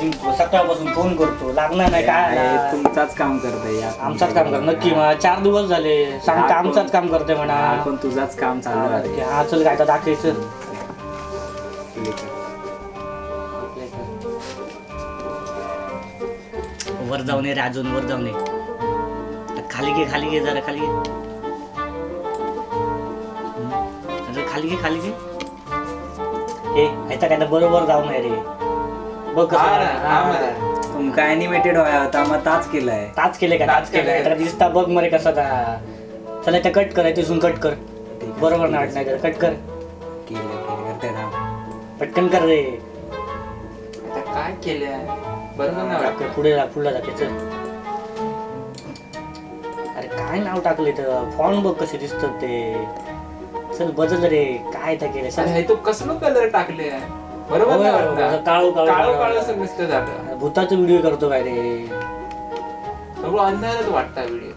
अजून सकाळपासून फोन करतो, लागणार नाही काय? अरे, तुमचाच काम करतोय या. आमचाच काम कर नक्की. मला 4 दिवस झाले सांगता, आमचाच काम करते म्हणा. हा, पण तुझाच काम चालू आहे. नक्की. हा चल, काय दाखवायचं? वर जाऊ नये रे, अजून वर जाऊ नये. खाली घे, खाली घे जरा, खाली घे. अरे खाली घे, खाली घे. ए ह्याचा काय तर बरोबर जाऊ नये रे, बघ कसं. हा ना, हा हा. मरे. तुमका अॅनिमेटेड व्हाया होता, मग ताच केलाय. ताच केले का? ताच केले तर दिसता बघ मरे कसा ता. चला ते कट कर, तिथून कट कर. ठीक आहे, बरोबर ठीक नाही आहे. वाटत नाही तर कट कर. केलं केलं, करते थांब. पटकन कर रे. आता काय केलंय, बरोबर नाही वाटत. पुढे जा, पुढे जा चल. अरे काय नाव टाकले तर फॉर्म बघ कसे दिसतात ते. चल बदल रे, काय त्या केलं. अरे हे तो कसलो कलर टाकले, बरोबर नाही वाटत. काळू काळू. काळो काळो असं नुसतं झालं. भूताचा व्हिडिओ करतो काय रे? सगळं अंधारच वाटतं व्हिडिओ.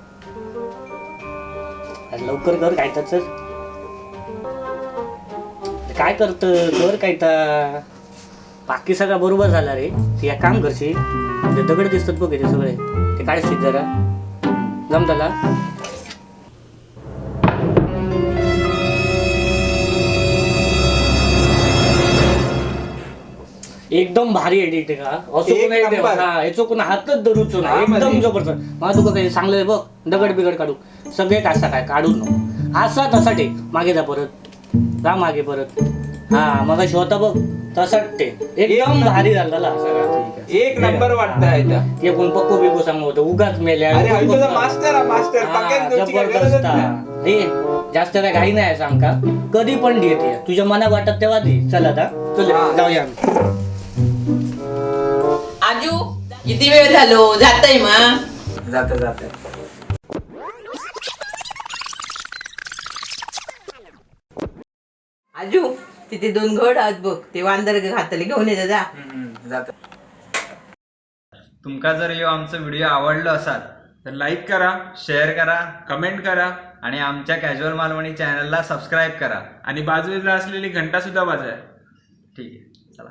अरे लवकर कर काय तर, चल. काय करत कर काय तर. बाकी सगळं बरोबर झाला रे. ते एक काम करशील, ते दगड दिसतात बघ ते सगळे, ते काढशील जरा, जमताला. एकदम भारी एडिट का असं एक कोण नंबर. हा ह्याचो कोण हातच धरूचो ना, हा, एकदम मध्ये. जबरदस्त. मला तुका काही सांगलं बघ, दगड बिगड काढू सगळे कसा काय काढू नको, असा तसा ठे. मागे जा परत, जा मागे परत. हा मग होता बघ तसाच ते, एकदम भारी झाला सगळा. एक नंबर वाटतं इथं. ते कोण पक्को बिको सांगू होतं उगाच मेल्या. अरे हा तुझा मास्टर हा मास्टर. हा, पक्क्यात दोनची काय गरजच जबरदस्त नाही. हा. हे जास्त काय घाई नाही सांग का, कधी पण दे ते तुझ्या मनात वाटत तेव्हा दे. चल आता चल. हा. जाऊया आम्ही. आजू किती वेळ झालो जातय मा? जात जात. आजू तिथे 2 घड आहेत बघ, ते वांदर घातले घेऊन ये जा. जात. तुमका जर ह्यो आमचो व्हिडिओ आवडलो असाल तर लाईक करा, शेअर करा, कमेंट करा आणि आमच्या कॅज्युअल मालवणी चॅनलला सबस्क्राईब करा. आणि बाजूला असलेली घंटा सुद्धा वाजवा. ठीक आहे, चला.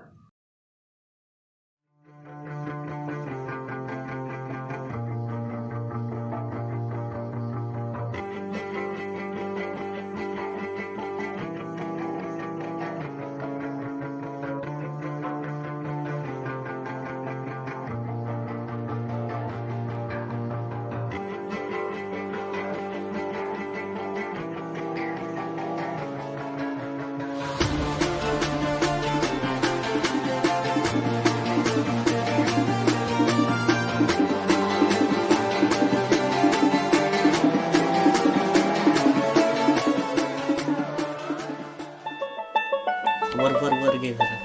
वर वर वर घे जरा,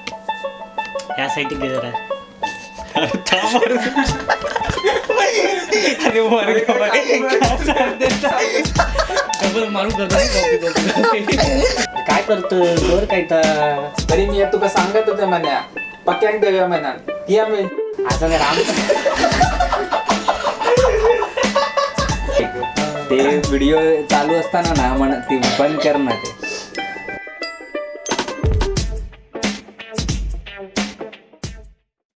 ह्या साईड घे जरा. अरे वर डबल मारू करतो. काय करत कर काय तर. तरी मी तुका सांगत होते म्हणा, पक्क्यांक देव्या म्हणा ती आम्ही. आता नाही राम. ते व्हिडिओ चालू असताना ना म्हण ते बंद कर ना ते.